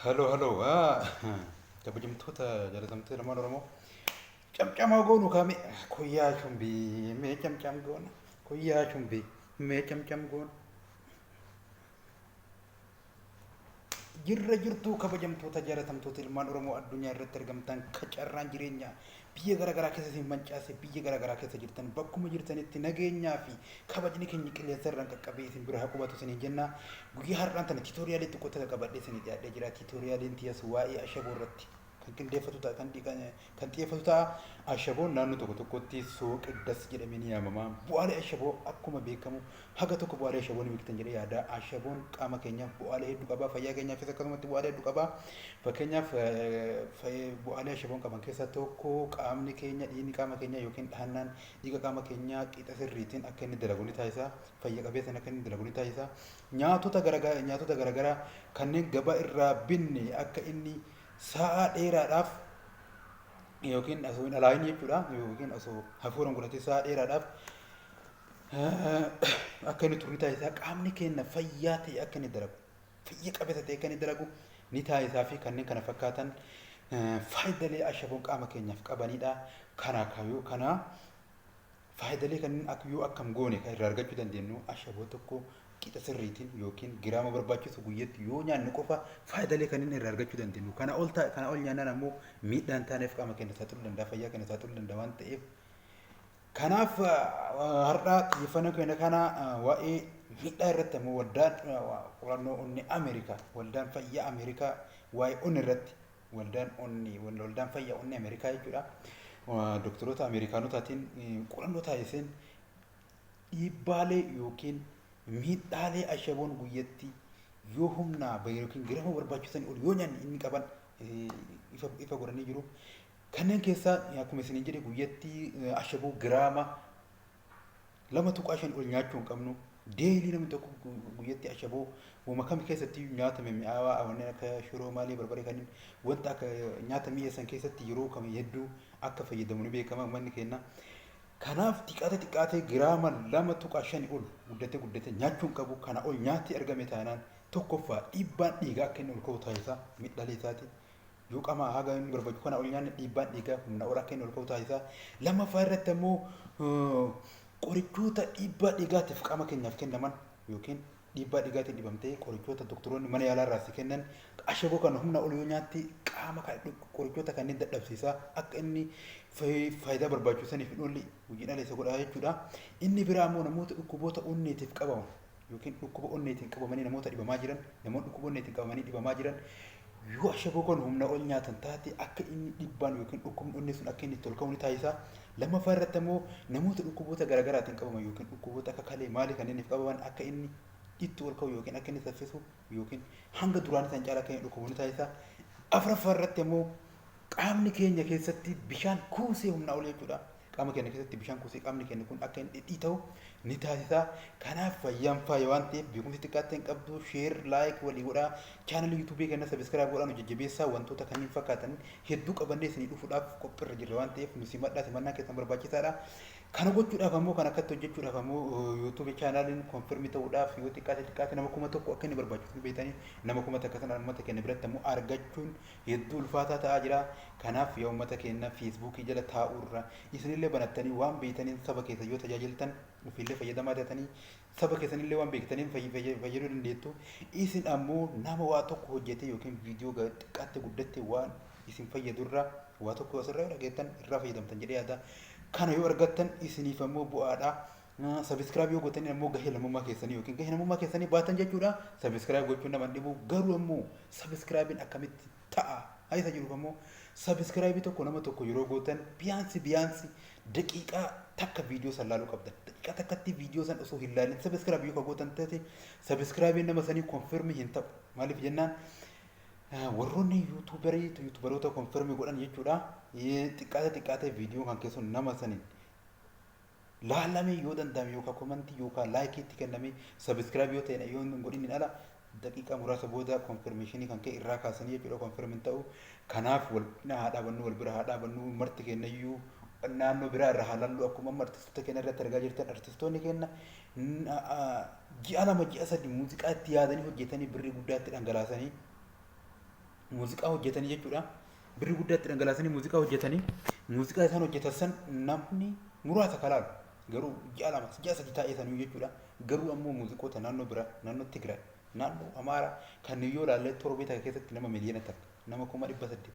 Hello, hello. Kabajamtoota jaalatamtoota ilmaan Oromoo. Camcamaa goonu kaame koyyaa chumbii mee camcam goona, koyyaa chumbii mee camcam goona. Jirra jirtuu, kabajamtoota jaalatamtoota ilmaan Oromoo addunyaa irratti argamtan, kacarraan jireenyaa biyya garaagaraa keessa isin mancaase, biyya garaagaraa keessa jirtan, bakkuma jirtanitti nageenyaa fi kabajni keenya qilleensa irraan qaqqabee isin bira haa qubatu isiniin jenna. Guyyaa har'aan tana tutorialii xiqqoo takka qabadhee isinii dhiyaadhee jira. Tutorialiin tiyas waa'ee ashaboo irratti kan qindeeffatu ta'a, kan xiyyeeffatu ta'a. Ashaboon naannoo tokko tokkotti sooqiddas jedhamee ni yaamama. Bu'aalee ashaboo akkuma beekamu haga tokko bu'aalee ashaboo ni beektan jedhee yaada. Ashaboon qaama keenyaaf bu'aalee hedduu qaba. Fayyaa keenyaafis akkasumatti bu'aalee hedduu qaba. Fakkeenyaaf, bu'aalee ashaboon qaban keessaa tokko qaamni keenya, dhiigni qaama keenya yookiin dhahannaan dhiiga qaama keenyaa qixa sirriitiin akka inni dalagu ni taasisa. Fayya qabeessaan akka inni dalagu ni taasisa. Nyaatota garaagaraa kanneen gabaa irraa binne akka inni sa'aa dheeraadhaaf yookiin osoo hin alaayin jechuudha, yookiin osoo hafuura hin godhatin sa'aa dheeraadhaaf akka inni turu ni taasisa. Qaamni keenya fayyaa ta'e akka inni dalagu, fayya qabeessa ta'e akka inni dalagu ni taasisaa fi kanneen kana fakkaatan faayidaalee ashaboon qaama keenyaaf qabanidha. Kana kayyoo kana faayidaalee kanneen akka yoo akkam goone kan irraa argachuu dandeenyu, ashaboo tokko qixa sirriitiin yookiin giraama barbaachisu guyyatti yoo nyaanne qofa faayidaalee kanneen irraa argachuu dandeenyu. Kana ol nyaannaan ammoo miidhaan taaneef qaama keenya saaxiluu danda'a, fayyaa keenya saaxiluu danda'a waan ta'eef. Kanaaf har'a xiyyeeffannoo keenya kana waa'ee miidhaa irratti ammoo waldaan qorannoo onnee Ameerikaa, waldaan fayyaa Ameerikaa waa'ee onnee irratti, waldaan onnee, waldaan fayyaa onnee Ameerikaa jechuudha. Doktoroota Ameerikaanotaatiin qorannoo taasiseen dhiibbaalee yookiin miidhaalee ashaboon guyyatti yoo humnaa yookiin giraama barbaachisan ol yoo nyaanne inni qaban ifa godhanii jiru. Kanneen keessaa akkuma isiniin jedhe guyyatti ashaboo giraama 2.5 ol nyaachuu hin qabnu. Daily namni tokko guyyatti ashaboo uuma kam keessatti nyaata mimmi'aawaa wanneen akka shiroo, maalii, barbaree, kanneen wanta akka nyaata mi'eessan keessatti yeroo kam hedduu akka fayyadamu ni beekama uummanni keenya. Kanaaf xiqqaate xiqqaate giraama 2.5 ol guddate guddate nyaachuu hin qabu. Kana ol nyaatti argame taanaan tokkoffaa dhiibbaan dhiigaa akka inni ol ka'u taasisa miidhaalee isaati. Yoo qaama haga inni barbaachisu kana ol nyaanne dhiibbaan dhiigaa humna ol akka inni ol ka'u taasisa. Lammaffaa irratti ammoo qorichoota dhiibbaa dhiigaatiif qaama keenyaaf kennaman yookiin dhiibbaa dhiigaatiin dhibamtee qorichoota doktoroonni mana yaalaa irraa si kennan ashaboo kana humna ol yoo nyaatti qaama qorichoota kanneen dadhabsiisaa, akka inni faayidaa barbaachisu saniif hin oolle hojiin ala isa godhaa jechuudha. Inni biraa immoo namoota dhukkuboota onneetiif qabaman yookiin dhukkuba onneetiin qabamanii namoota dhibamaa jiran, namoonni dhukkuba onneetiin qabamanii dhibamaa jiran yoo ashaboo kan humna ol nyaatan taate akka inni dhibbaan yookiin dhukkubni onnee sun akka inni itti ol ka'u ni taasisa. Lammaffaa irratti ammoo namoota dhukkuboota garaagaraatiin qabaman yookiin dhukkuboota akka kalee maalii kanneeniif qabaman akka inni itti ol ka'u yookiin akka inni saffisu yookiin hanga duraan isaan caalaa akka inni dhukkubu ni taasisa. Afuraffaa irratti ammoo qaamni keenya keessatti bishaan kuusee humnaa ol jechuudha. Qaama keenya keessatti bishaan kuusee qaamni keenya kun akka inni dhidhii ta'u ni taasisa. Kanaaf fayyaan faaya waan ta'eef beekumsi xiqqaatti hin qabdu, share, like walii godhaa, channelii YouTubeii keenya subscribe godhaa, nu jajjabeessaa. Wantoota kanneen fakkaatan hedduu qabannee isinii dhufuudhaaf qophiirra jirra waan ta'eef nu simadhaa, simannaa keessan barbaachisaadha. Kana gochuudhaaf ammoo, kan akkatti hojjechuudhaaf ammoo YouTube channeliin confirm ta'uudhaaf yoo xiqqaate xiqqaate nama 1000 akka inni barbaachisu beektanii, nama 1000 sana uummata keenya biratti ammoo argachuun hedduu ulfaataa ta'aa jira. Kanaaf yaa uummata keenya, Facebookii jala taa'uurra isinillee banattanii waan beektaniin saba keessa yoo tajaajiltan ofiillee fayyadamaa taatanii saba keessanillee waan beektaniin fayyaduu dandeettu. Isin ammoo nama waa tokko hojjetee yookiin viidiyoo xiqqaatte guddatte waan isin fayyadurra waa tokko asirraa yoo dhageettan irraa fayyadamtan jedhee yaada. Kana yoo argattan isiniif ammoo bu'aadha. Subscribe yoo gootanii ammoo gahee lammummaa keessanii yookiin gahee namummaa keessanii baatan jechuudha. Subscribe gochuun nama hin dhibu, garuu ammoo subscribeiin akkamitti ta'a haa isa jiruuf ammoo subscribeii tokko nama tokko yeroo gootan biyaansi biyaansi daqiiqaa takka viidiyoo san laaluu qabdan. Daqiiqaa takkatti viidiyoo san osoo hin laalin subscribe yoo gootan taate subscribeiin nama sanii confirmii hin ta'u. Maaliif jennaan, warroonni YouTuberii YouTuberoota confirmii godhan jechuudha. Xiqqaate xiqqaate viidiyoo kan keessuun nama saniin laalamee yoo danda'ame yookaan commentii yookaan likeii itti kenname subscribe yoo ta'e yoo hin godhin ala daqiiqaa muraasa booda confirmationii kan ka'e irraa kaasanii jechuudha, confirm hin ta'u. Kanaaf wal bira haa dhaabannu, wal bira haa dhaabannu. Marti kennayyuu naannoo biraa irra haa lallu. Akkuma amma artistoota keenya irratti argaa jirtan, artistoonni keenya ji'a 2, ji'a 3 muuziqaa itti yaadanii hojjetanii birrii guddaa itti dhangalaasanii Muuziqaa hojjetanii jechuudha. Birrii guddaa itti dhangalaasanii muuziqaa hojjetanii, muuziqaa isaan hojjetan san namni muraasa kalaalu garuu ji'a 2, ji'a 3 taa'ee sanuu jechuudha. Garuu ammoo muuziqoota naannoo biraa, naannoo Tigraay, naannoo Amaaraa kan yoo ilaalle torbee takka keessatti nama 1,000,000, nama 800,000.